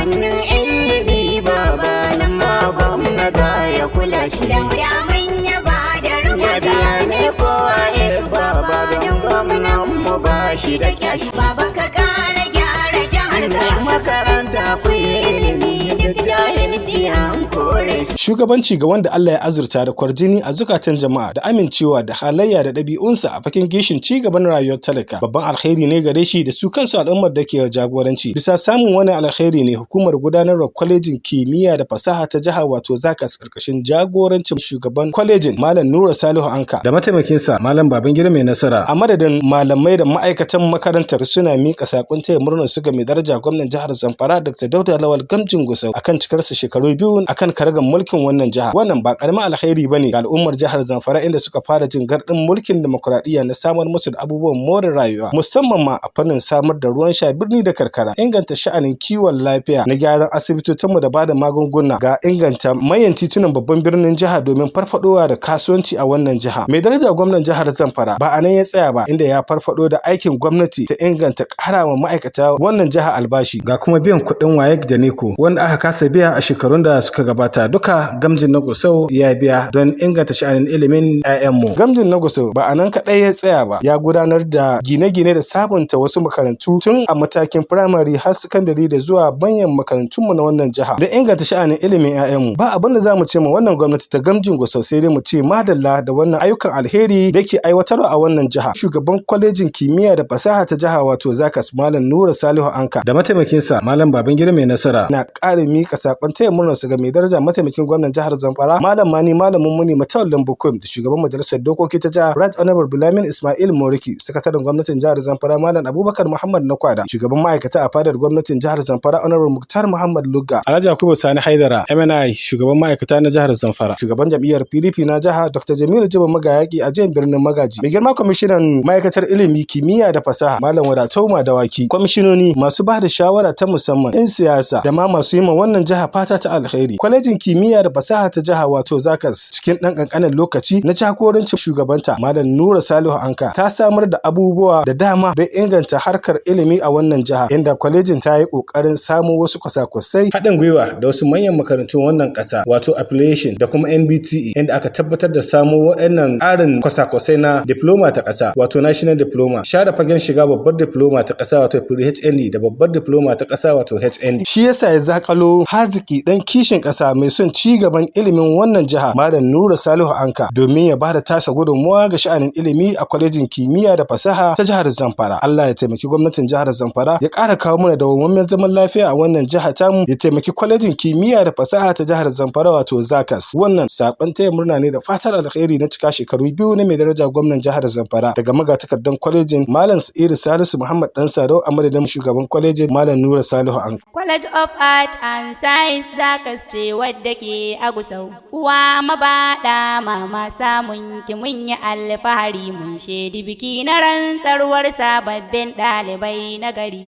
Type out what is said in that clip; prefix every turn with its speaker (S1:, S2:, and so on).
S1: Fannin ilimi baba nan ma gwamna za ya kula shi.
S2: Daura mun yaba da
S1: Ya
S2: rubuta.
S1: biya ne kowa ek baba don gwamnan mu ba shi da kyashi.
S2: Baba, ka ƙara gyara jihar ka.
S1: Makaranta ku yi ilimi, duk jahilci an kore shi.
S3: Shugabanci ga wanda Allah ya azurta da kwarjini a zukatan jama'a da amincewa da halayya da ɗabi'unsa a fagen gishin ci gaban rayuwar talaka, babban alkhairi ne gare shi da su kansu al'ummar da ke jagoranci. Bisa samun wani alkhairi ne hukumar gudanarwar kwalejin kimiyya da fasaha ta jiha, wato ZAKAS, karkashin jagorancin shugaban kwalejin Malam Nura Salihu Anka
S4: da mataimakinsa Malam Babangida Mai Nasara,
S3: a madadin malamai da ma'aikatan makarantar, suna miƙa saƙon taya murnar su ga mai daraja gwamnan jihar Zamfara, Dr. Dauda Lawal Gamjin Gusau, akan cikarsa shekaru 2 akan karagar mulkin wannan jiha. Wannan ba karamin alkhairi bane ga al'ummar jihar Zamfara, inda suka fara jin gardin mulkin dimokuraɗiyya na samar musu da abubuwan more rayuwa, musamman ma a fannin samar da ruwan sha birni da karkara, inganta sha'anin kiwon lafiya na gyaran asibitocinmu da bada magunguna, ga inganta manyan titunan babban birnin jiha domin farfadowa da kasuwanci a wannan jiha. Mai daraja gwamnan jihar Zamfara ba a nan ya tsaya ba, inda ya farfado da aikin gwamnati ta inganta ƙara wa ma'aikata wannan jiha albashi,
S4: ga kuma biyan kuɗin WAEC da NECO wanda aka kasa biya a shekarun da suka gabata, duka Gamjin na Gusau ya biya don inganta sha'anin ilimin 'ya'yanmu.
S3: Gamjin na Gusau ba a nan kaɗai ya tsaya ba, ya gudanar da gine-gine da sabunta wasu makarantu tun a matakin firamare har sakandare da zuwa manyan makarantunmu na wannan jiha don inganta sha'anin ilimin 'ya'yanmu. Ba abin da za mu ce ma wannan gwamnati ta Gamjin Gusau sai dai mu ce madalla da wannan ayyukan alheri da ke aiwatarwa a wannan jiha. Shugaban kwalejin kimiyya da fasaha ta jiha, wato ZAKAS, Malam Nura Salihu Anka,
S4: da mataimakinsa Malam Babangida Mai Nasara,
S3: na ƙara miƙa saƙon taya murnar su ga mai daraja mataimakin gwamnan jihar Zamfara, Malam Mani Malamin Muni Matawallan Bukum, da shugaban majalisar dokoki ta jihar, Right Honorable Bilamin Ismail Moriki, sakataren gwamnatin jihar Zamfara, Malam Abubakar Muhammad Nakwada, shugaban ma'aikata a fadar gwamnatin jihar Zamfara, Honorable Muktar Muhammad Lugga,
S4: Alhaji Yakubu Sani Haidara MNI, shugaban ma'aikata na jihar Zamfara,
S3: shugaban jam'iyyar PDP na jiha, Dr. Jamilu Jibo Magayaki a jihar birnin Magaji, mai girma kwamishinan ma'aikatar ilimi, kimiyya da fasaha, Malam Wadatau Madawaki, kwamishinoni masu ba da shawara ta musamman, 'yan siyasa da ma masu yi ma wannan jiha fata ta alkhairi. Kwalejin kimiyya da fasaha ta jiha, wato ZAKAS, cikin ɗan ƙanƙanin lokaci na jagorancin shugabanta Malam Nura Salihu Anka, ta samar da abubuwa da dama don inganta harkar ilimi a wannan jiha, inda kwalejin ta yi ƙoƙarin samo wasu kwasa-kwasai
S4: haɗin gwiwa da wasu manyan makarantun wannan ƙasa, wato affiliation da kuma NBTE, inda aka tabbatar da samo waɗannan ƙarin kwasa-kwasai na diploma ta ƙasa, wato national diploma, share fagen shiga babbar diploma ta ƙasa, wato pre-HND, da babbar diploma ta ƙasa, wato HND.
S3: Shi yasa ya zakalo haziki dan kishin ƙasa mai son ci gaban ilimin wannan jiha, Malam Nura Salihu Anka, domin ya bada tasa gudunmuwa ga sha'anin ilimi a kwalejin kimiyya da fasaha ta jihar Zamfara. Allah ya taimaki gwamnatin jihar Zamfara, ya ƙara kawo mana dawwammamen zaman lafiya a wannan jiha tamu, ya taimaki kwalejin kimiyya da fasaha ta jihar Zamfara, wato ZAKAS. Wannan sakon taya murna ne da fatar alkhairi na cika shekaru 2 na mai daraja gwamnan jihar Zamfara daga magatakardan kwalejin, Malam Iri Salisu Muhammad Dan Sadau, a madadin shugaban kwalejin, Malam Nura Salihu Anka.
S5: College of Art and Science ZAKAS ce wadda ke a Gusau. Uwa mabaɗa mama, samun ki mun yi alfahari, mun shaidi biki na rantsarwar sababbin ɗalibai na gari.